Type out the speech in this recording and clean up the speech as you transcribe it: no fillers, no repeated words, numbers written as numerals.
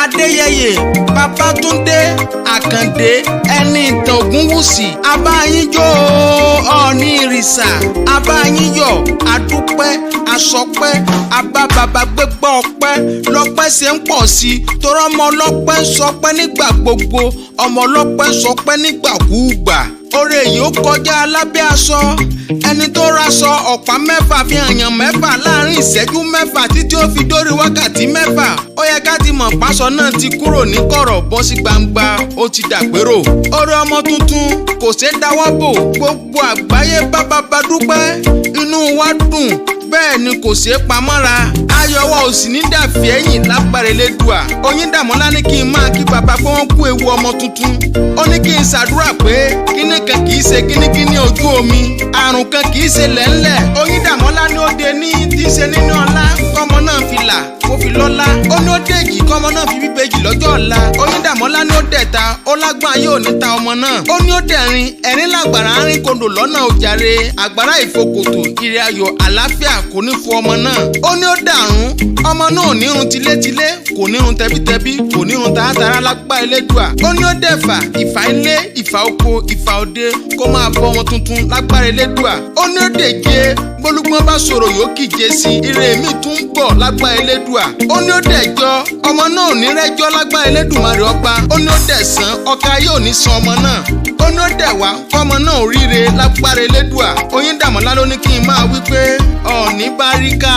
Adéyẹyè Babátúndé Àkàndé Ẹni Ìtàn Ògúnwùsì, abáyín jó Ọọ̀ni ìrìsà, abáyín yọ̀, adúpẹ́, asọpẹ́, abábàbà gbégbá ọpẹ́ lọ́pẹ́ ṣe ń pọ̀ sí i, torí ọmọ ọlọ́pẹ́ ń sọpẹ́ nígbà gbogbo, ọmọ ọlọ́pẹ́ ń sọpẹ́ nígbàkúùgbà. Oore yìí ó kọjá lábẹ́ aṣọ. Ẹni tó raṣọ ọ̀pá 6 fi hànyàn 6 láàrin ìṣẹ́jú 6 títí ó fi dórí wákàtí 6, ó yẹ ká ti mọ̀ páṣọ náà ti kúrò ní kọ̀rọ̀ bọ́ sí gbangba, ó ti dàgbérò. Oore ọmọ tuntun kò ṣeé dáwọ́ bò. Gbogbo àgbáyé bá bàbá dúpẹ́, inú wa dùn, bẹ́ẹ̀ ni kò ṣeé pamọ́ra. Ayọ̀ wa ò sì ní dàfí ẹ̀yìn lágbára Elédùà. Oyíndàmọ́lá ní kí n máa kí bàbá pé wọ́n kú ewu ọmọ tuntun. Ó ní kí n ṣàdúrà pé kíní kan kì í ṣe kínníkínní ojú omi, àrùn kan kì í ṣe lẹ́ńlẹ̀. Oyíndàmọ́lá ní ó de ní tí ń ṣe nínú ọlá, kọ́mọ náà fi là kó fi lọ́lá. Ó ní ó dèjì, kọ́mọ náà fi bíbejì lọ́jọ́ ọ̀la. Oyíndàmọ́lá ní ó dẹ̀ta, ó lágbọ́n ayé ò ní ta ọmọ náà. Ó ní ó dẹ̀rin, ẹ̀rín làgbàrá ń rìn kodò lọ́nà òjàre, àgbàrá ìfokòtò, ire, ayọ̀, àlàáfíà kò ní fún ọmọ náà. Ó ní ó dàrún, ọmọ náà ò ní run tilétilé, kò ní run tẹbítẹbí, kò ní run tààtàrà lágbá Elédùà. Ó ní ó dẹ̀fà, ìfà ilé, ìfà oko, ìfà òde kó máa bọ́ wọn tuntun lágbára Elédùà. Ó ní ó dèje, bólúgbọ́n bá sọ̀rọ̀ yóò kíje sí, ire mi tún ń bọ̀ lágbára Elédùà. Ó ní ó dẹ̀jọ, ọmọ náà ò ní rẹ́jọ́ lágbára Elédùmarè ọba. Ó ní ó dẹ̀sán, ọkà yóò ní san ọmọ náà. Ó ní ó dẹ̀wá, kọ́mọ náà ò ríre lágbára Elédùà. Oyíndàmọ́lá ló ní kí n máa wí pé Ọ̀ọ́ni báríkà.